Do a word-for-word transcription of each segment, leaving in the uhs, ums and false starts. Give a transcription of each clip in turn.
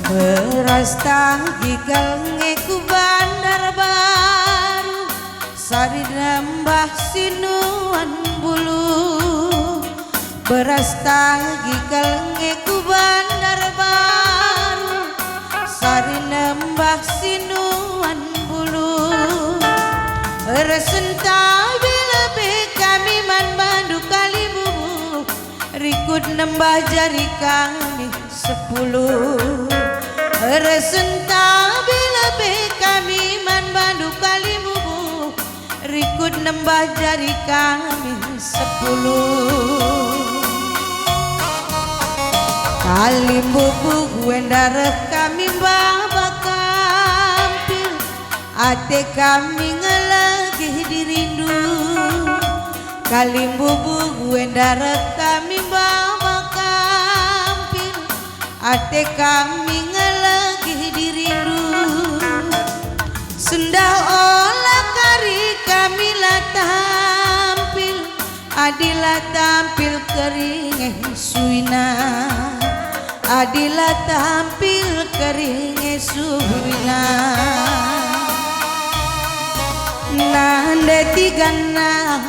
Beras tagi kal nge ku Bandarbaru, sari nembah si nuan bulu. Beras tagi kal nge ku Bandarbaru, sari nembah si nuan bulu. Resen tabi lebe kami man bandu Kalimbubu, rikut nembah jari kami sepuluh. Resen tabi lebe kami man bandu Kalimbubu, rikut nembah jari kami sepuluh. Kalimbubu enda reh kami mbaba kampil, ate kami ngelegih dirindu. Kalimbubu enda reh kami mbaba kampil, ate kami ngelegih dirindu. Sendah ola kari kami la tampil, adi la tampil keringe suina. Adi la tampil keringe suina. Nande tigana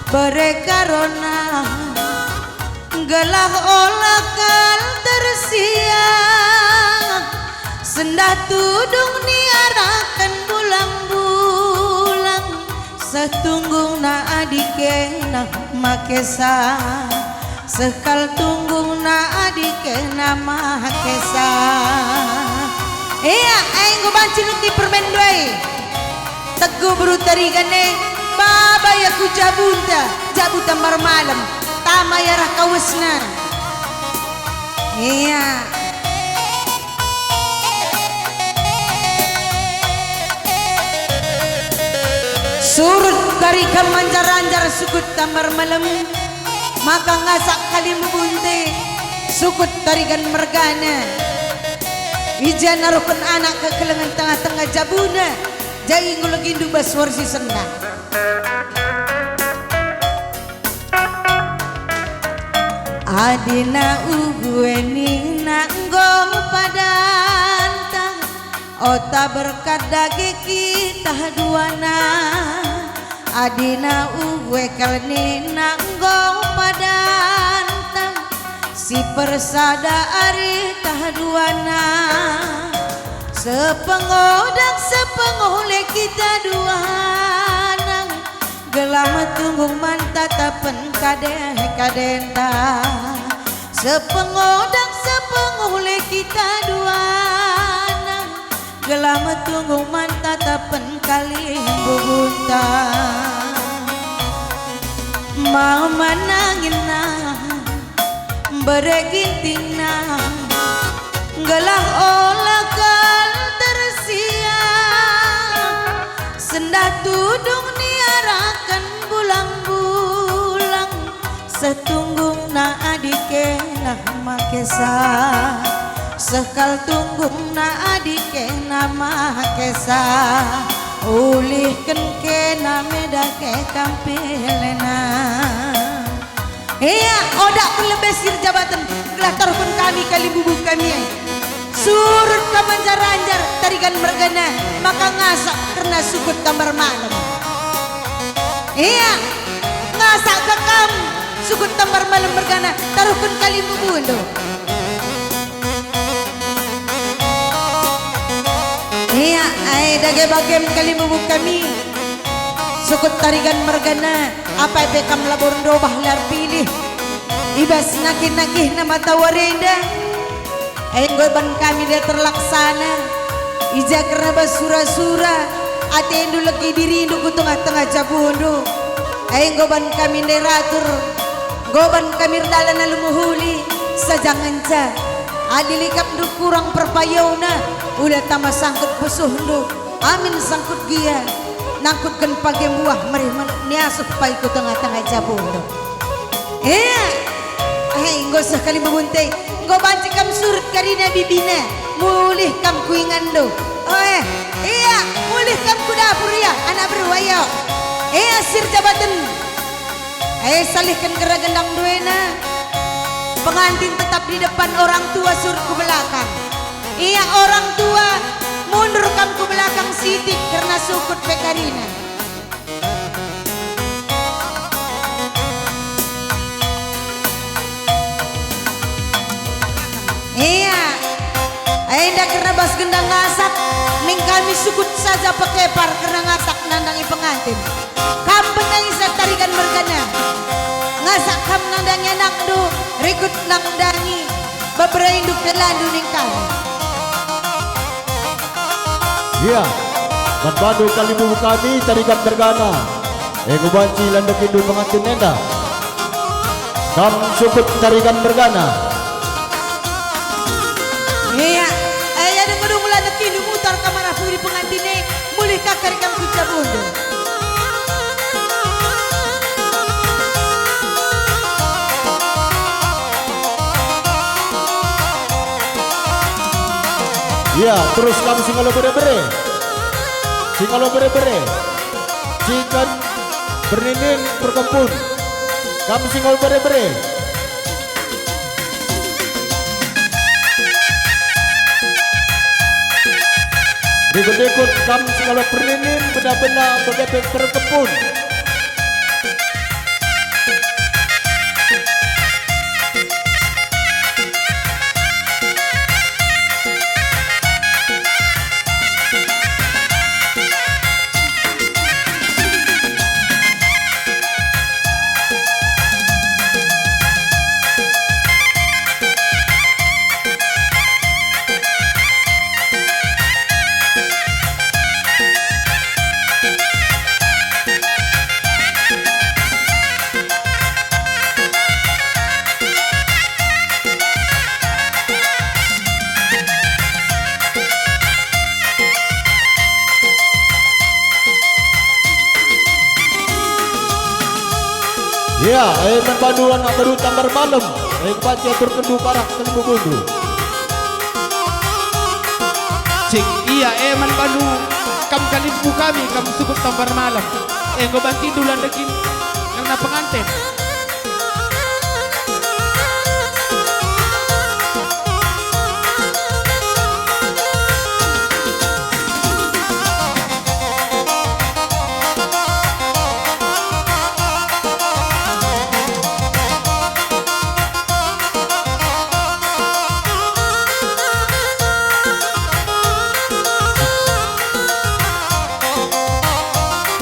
bere karona, gelah ola kal tersia. Sendah tudung niaraken bulang-bulang, seh tunggungna adi kena makesa. Seh kal tunggungna adi kena makesa. Ia, enggo banci nungki permen ndai. Teguh beru Tarigan e, baba ia ku jabunta, jabu Tambar Malem, tama ia arah kawesna. Ia. Surut Tarigan manjar-anjar sukut Tambar Malem, maka ngasak Kalimbubunta sukut Tarigan mergana. I ja naruhken anak kekelengen tengah-tengah jabuna, jai enggo legindu bas wari si sendah. Adina ugu e nina enggo padanta, ota berkat dage kita duana. Adina ugu e kal nina enggo padanta, si persada arita duana. Sepengodang sepengole kita duana, gelah metunggung man tatapen kade-kadenta. Sepengodang sepengole kita duana, gelah metunggung man tatapen Kalimbubunta. Mama nangina, bere gintingna, gelah ola kal tersia. Sendah tudung niaraken bulang-bulang, seh tunggungna adi kena makesa. Seh kal tunggungna adi kena makesa. Ulihken kena me dage kampilna. Ia, oda pun lebe sir jabaten, gelah taruhken kami Kalimbubu, kami Kan mergana maka ngasak kerna sukut tambar malem. Ia, ngasak ka kam sukut tambar malem mergana, taruhken kalimbubundu. Ia, ai dage bagem kalimbubu kami, sukut Tarigan mergana, apai pe kam labo ndobah la erpilih. I bas nangkih-nangkihna matawari enda, enggo iban kami nde terlaksana. I ja kerna bas sura-sura, atendu legi dirindu ku tengah-tengah jabundu. Enggo iban kami nde ratur, enggo iban kami erdalan alu mehuli, saja ngenca. Adi lit akapndu kurang perpayona, ula tama sangkut pusuhndu. Amin sangkut gia, nangkutken page mbuah merih manuk niasuh pai ku tengah-tengah jabundu. Ea, eh, enggo seh kalimbubundu, enggo banci kam surut kerina bibina, mulih kam ku inganndu. Oh, eh, ia, mulih kam ku dapur ia, anak beru, ayo. Ea, sir jabaten. Eh, salihken gera gendang duena. Pengantin tetap di depan, orang tua surut ku belakang. Ia orang tua, mundur kam ku belakang sitik kerna sukut pe kerina. Ia, enda kerna bas gendang ngasak, ning kami sukut saja pekepar kerna ngasak nandangi pengantin. Kam pe nai sa Tarigan mergana. Ngasak kam nandangi anakndu, rikut nandangi beberendu kelandu ning kami. Ia, man bandu kalimbubundu kami Tarigan mergana. Enggo banci landekindu pengantin enda. Kam sukut Tarigan mergana. Ia, eh, adi ngedung landekindu mutar kam arah pudi pengantin e, mulih ka kari kam ku jabundu. Ia, terus kam singalo bere-bere. Singalo bere-bere. Ciken, perninin, perkempun. Kam singalo bere-bere. Rikut-rikut kam singalo perninin, bena-bena, bage pe perkempun. Ia, e man bandu anak beru tambar malem, e banci aturkenndu parah kalimbubundu. Cik, ia, e man bandu, kam kalimbubu kami, kam sukut tambar malem. Enggo banci ndu landekin kerna penganten.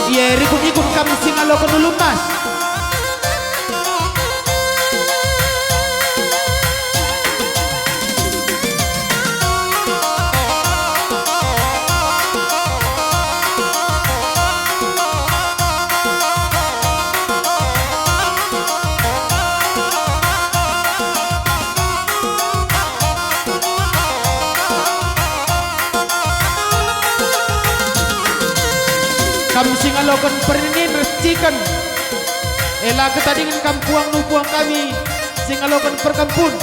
Ia, rikut-rikut kam singaloken ulu emas. Kam singaloken perninin ras ciken. E la ketadingen kam puangnu puang kami, singaloken perkempun.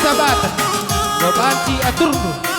Sabaten, banci aturmu.